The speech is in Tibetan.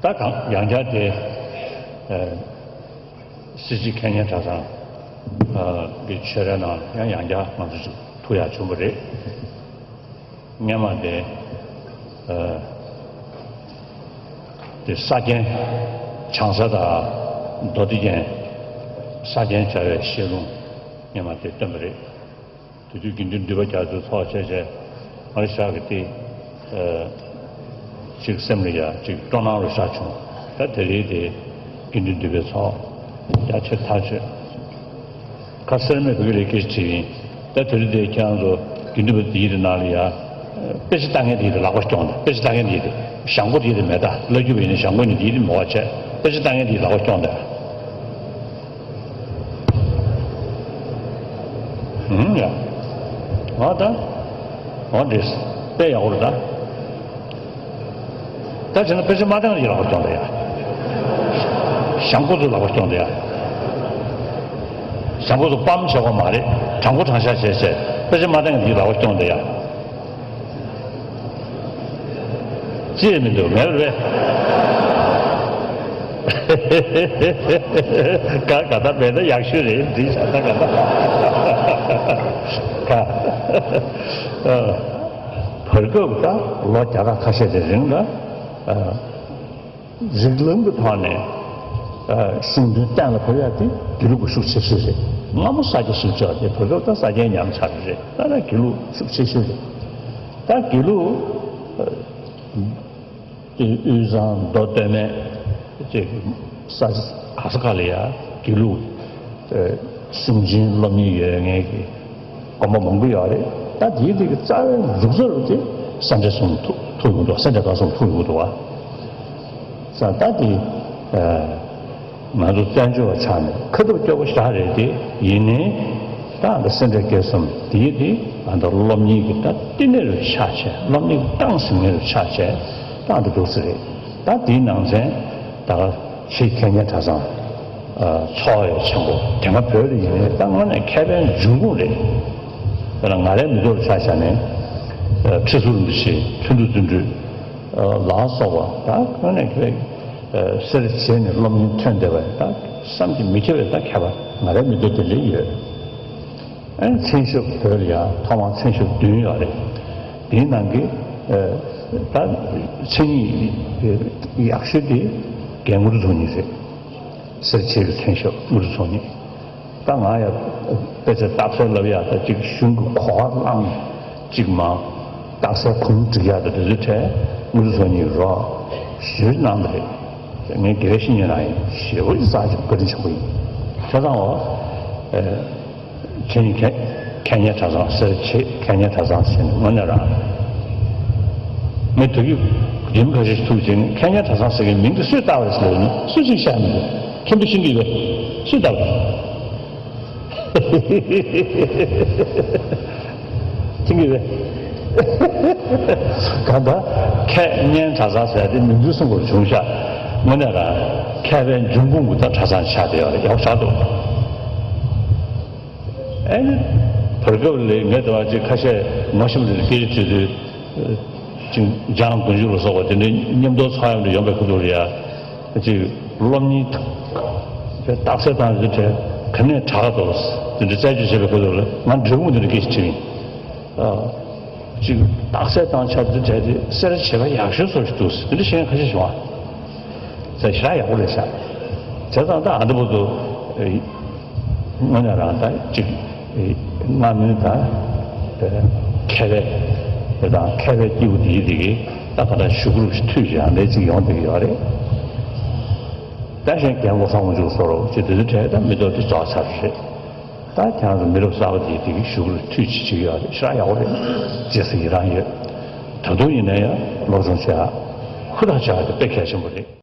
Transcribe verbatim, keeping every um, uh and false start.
ད་གང་ཡང་བསྐྱར་དེ་ཨ་སྲིད་སྤྱི་ཁེ་ཉན་གྲྭ་ཚང་ཨ་གི་ཆོས་རའི་ནང་ཡང་ཡང་བསྐྱར་ང་ཚོ་ཅིག་ཐུག་ཡག་བྱུང་བ་རེད། སྔན་མ་དེ་ཨ་དེ་ས་སྐྱའི་བྱང་ས་དང་མདོ་སྡེ་རྒྱན་ས་སྐྱའི་བྱ་བའི་བཤད་ལུང་སྔན་མ་དེ་བཏོན་པ་རེད། དེ་དུས་དགེ་འདུན་འདུས་པ་རྒྱ་མཚོའི་ཚོགས་བཅས་བྱས་ཨ་རི་ཤག་གི་དེ་ཨ་ཅིག་སེམས་ལ་ཡ་ཅིག་སྤྲོ་སྣང་རུ་ཤག་བྱུང་། ད་དེ་རིང་དེ་དགེ་འདུན་འདུས་པའི་ཚོགས་རྒྱ་ཆེར་ཐག་ཆོད། ཁ་སེར་མོས་བོད་སྐད་ལ་སྐད་ཆ་དྲིས་ཡིན། ད་དེ་རིང་དེ་ཁྱེད་རང་ཚོ་དགེ་འདུན་པ་དེའི་རིགས་ནང་ལ་ཡ་དཔེ་ཆ་ལྟ་མཁན་དེའི་རིགས་ལག་པ་སྐྱོང་དང་། དཔེ་ཆ་ལྟ་མཁན་དེའི་རིགས་ཞང་པོ་དེའི་རིགས་མེད། ད་བླ་རྒྱུད་པ་ཡིན་ན་ཞང་པོ་ཡིན་ན་དེའི་རིགས་མེད་པ་བྱས། དཔེ་ཆ་ལྟ་མཁན་དེའི་ལག་པ་སྐྱོང་དང་། ཨུམ་ཡ། ཨ་ད། ཨ་འདྲེས། དཔེ་ཡག་པོ་རེད་ད། ད་བྱས་ན་དཔེ་ཆ་མ་བཏང་ཡི་ལག་པ་སྐྱོང་དང་ཡ། ཞང་པོ་ཚོའི་ལག་པ་སྐྱོང་དང་ཡ། ཞང་པོ་ཚོ་སྤམ་བྱེད་དགོས་མ་རེད། དྲང་པོ་དྲང་བཞག་བྱས་བྱས་དཔེ་ཆ་མ་བཏང་ཡི་ལག་པ་སྐྱོང་དང་ཡ། ཅི་ཡང་མི་འདུག་མེད་རེད། ག་ག་ད་མེད་ན་ཡག་ཤོས་རེད། འདི་བྱ་ད་ག་ད་ག་ཨ། བར་སྐབས་ད་ལོ་བརྒྱ་ཕྲག་ཁ་ཤས་ཀྱི་རིང་ལ་ཨ། རིགས་ལམ་གྱི་ཐོག་ནས་ཨ་གཞུང་དོན་གཏན་ལ་ཕབ་ཡག་དེ་དགེ་ལུགས་ཀྱི་ཤུགས་ཆེ་ཤོས་རེད། སྔ་མོ་ས་སྐྱ་ཞིག་བཅོས་ཏེ་བར་སྐབས་ད་ས་སྐྱའི་ཉམས་ཆག་རེད། ད་ལྟ་དགེ་ལུགས་ཤུགས་ཆེ་ཤོས་རེད། ད་དགེ་ལུགས་ཨ་དབུས་གཙང་མདོ་སྟོད་སྨད་ཅེས་ས་ག་ས་ག་ལ་ཡ་དགེ་ལུགས་ཨ་སུན་འབྱིན་སློབ་གཉེར་ཡོད་མཁན་གྱི་དགོན་པ་མང་པོ་ཡོད་རེད། ད་དེའི་རིགས་ཀྱི་རྩ་བའི་འཛུགས་གཙོ་རུ་དེ་སེ་འབྲས་གསུམ་ཐུག་ཐུག་ཡོང་འདུག་སེ་འབྲས་དགའ་གསུམ་ཐུག་ཡོང་འདུག་བ། ཙང་ད་དེ་ཨ་ང་ཚོ་བཙན་བྱོལ་བ་ཆགས་ནས་ཁ་ཐུབ་སྐྱོ་པོ་ཞེ་དྲག་རེད་དེ། ཡིན་ནའི་ད་ཨ་ད་སེ་འབྲས་དགེ་གསུམ་དེའི་དེ་ཨ་ད་སློབ་གཉེར་གྱི་ད་བསྟི་གནས་རུ་ཆགས་བྱས། སློབ་གཉེར་གྱི་ཏང་ཟིན་མཁན་རུ་ཆགས་བྱས་ད་ཨ་ད་འདུག་སེ་རེད། ད་དེའི་ནང་ཚན་ད་ག་ཆེས་ཁེ་ཉན་གྲྭ་ཚང་ཚོགས་ཡ་ཆེན་པོ་དེ་སྔ་བོད་ལ་ཡིན་ནའི་ད་དངོས་གནས་མཁས་པའི་འབྱུང་ཁུངས་རེད། དཔེར་ན་ང་རའི་མི་ཐོག་ལ་ཆ་བཞག་ནས་ཁྲི་ཟུར་རིན་པོ་ཆེ། ཐུན་དྲུག་བརྩོན་འགྲུས་ལ་སོགས་པ་ད་དངོས་གནས་མཁས་པའི་སེར་བྱེས་ནས་སློབ་གཉེར་ཐོན་བསྡད་པ་ད་བསམ་གྱིས་མི་ཁྱབ་པའི་ད་མཁས་པ་ང་རའི་མི་ཐོག་དེ་འདྲ་ཡོད། ཨ་ནི་མཚན་ཞབས་བོད་ལ་ཡང་ཐོག་མར་མཚན་ཞབས་བདུན་ཡོད་རེད། དེའི་ནང་གི་ཨ་ད་མཚན་ཉིད་ཡག་ཤོས་དེ་རྒན་དངོས་གྲུབ་ཚོགས་གཉིས་རེད། སེར་བྱེས་ཀྱི་མཚན་ཞབས་དངོས་གྲུབ་ཚོགས་གཉིས། ད་ང་ཡང་དཔེ་ཆ་རྟགས་གསལ་ལབ་ཡག་ད་ཅིག་གཞུང་གི་གོ་བ་བླངས་ཅིག་མ་རྟགས་གསལ་གུང་སྒྲིག་ཡག་ད་དེ་ཚོའི་གྲས་དངོས་གྲུབ་ཚོགས་གཉིས་རོགས་ཞེ་པོ་གནང་བ་རེད། ངས་དགེ་བའི་བཤེས་གཉེན་རང་ཡིན། ཞེ་པོ་ཅིག་རྩ་ཆེ་བཀའ་དྲིན་ཆེན་པོ་ཡིན། བྱས་ཙང་འོ་ཨེ་ཁེ་ཉན་ཁེ་ཁེ་ཉན་གྲྭ་ཚང་སེར་བྱེས་ཁེ་ཉན་གྲྭ་ཚང་ཟེར་ནས་དངོས་གནས་རང་ངས་དུས་ཀྱི་རྒན་ཁ་ཤས་ཐུག་ཅིང་ཁེ་ཉན་གྲྭ་ཚང་ཟེར་མཁན་མིང་དེ་སུས་བཏགས་པ་རེད་ཟེར་ནས་སུས་ཅིག་བཤད་མི་འདུག་མཁན་པོ་ཤེས་ཀྱི་ཡོད་པས། སུས་བཏགས་པ་རེད། ཐིང་གི་རེད། གང་ལྟར་ཁེ་ཉན་གྲྭ་ཚང་ཟེར་དེ་མིང་དུ་སོང་བར་བྱུང་ཤག་དངོས་གནས་རང་མཁས་པའི་འབྱུང་ཁུངས་ཀྱི་ད་གྲྭ་ཚང་ཆགས་བསྡད་ཡོད་རེད། ཡག་པོ་ཆགས་འདུག་ཨེ་ནི་བར་སྐབས་ལས་ངས་དེ་བ་ཅིག་ཁ་ཤས་ངོ་ཤེས་མི་འདུག་སྐད་ཆ་དྲིས་དུས་ཅིག་འཇང་དགུན་ཆོས་ལ་སོགས་པ་དེ་འདྲའི་མཉམ་དུ་ཚོགས་ཡོང་དུ་ཡོང་པའི་ཁུ་ཐུག་རེད་ཡ། ཅིག་སློབ་གཉེར་རྟགས་གསལ་བཏང་ཟེར་དེ་ག་ནས་དྲག་འདུག་དེ་འདྲ་རྩད་གཅོད་བྱེད་པའི་ཁུལ་དུ་ང་འབྲས་སྤུངས་དེ་འདྲ་སྐད་ཆ་དྲིས་ཡིན། ཨ། ཅིག་རྟགས་གསལ་བཏང་ཆ་དེ་གྲས་དེ་སེར་བྱེས་པ་ཡག་ཤོས་ཚོ་ཞིག་འདུག་དེ་འདྲ་བཤད་མཁན་ཁ་ཤས་བྱུང་བ། ཟེར་ཞེ་དྲག་ཡག་པོ་རེད་ཤག་བྱས་ཙང་ད་ཨ་འདི་བོ་དུ་དངོས་གནས་རང་ད་ཅིག་སྔ་མོའི་ད་མཁས་པའི་དེ་དང་མཁས་པའི་སྐྱེས་བུ་དེའི་དེ་གི་ད་ག་ད་ཞུ་གུ་རུ་ཞིག་མཐུད་ཅིག་ཨ་འདྲ་ཅིག་ཡོང་བསྡད་ཀྱི་ཡོད་རེད། ད་གཞན་རྒན་གོང་ས་དབང་ཕྱུག་སོགས་རོགས་ཅིག་དེ་ཚོའི་གྲས་ད་མི་ཐོག་དེ་རྫོགས་ཚར་རེད། ད་ཁྱེད་རང་ཚོ་མི་རབས་གསར་པ་དེའི་དེ་གི་ཞུ་གུ་རུ་མཐུད་ཅིག་བྱེད་ཀྱི་ཡོད་རེད། ཞེ་དྲག་ཡག་པོ་རེད། རྗེས་སུ་ཡི་རང་ཡོད། ད་དུང་ཡིན་ན་ཡང་སློབ་སྦྱོང་བྱེད་ཡག་ཧུར་ཐག་བྱེད་ཡག་དེ་དཔེ་གལ་ཆེན་པོ་རེད།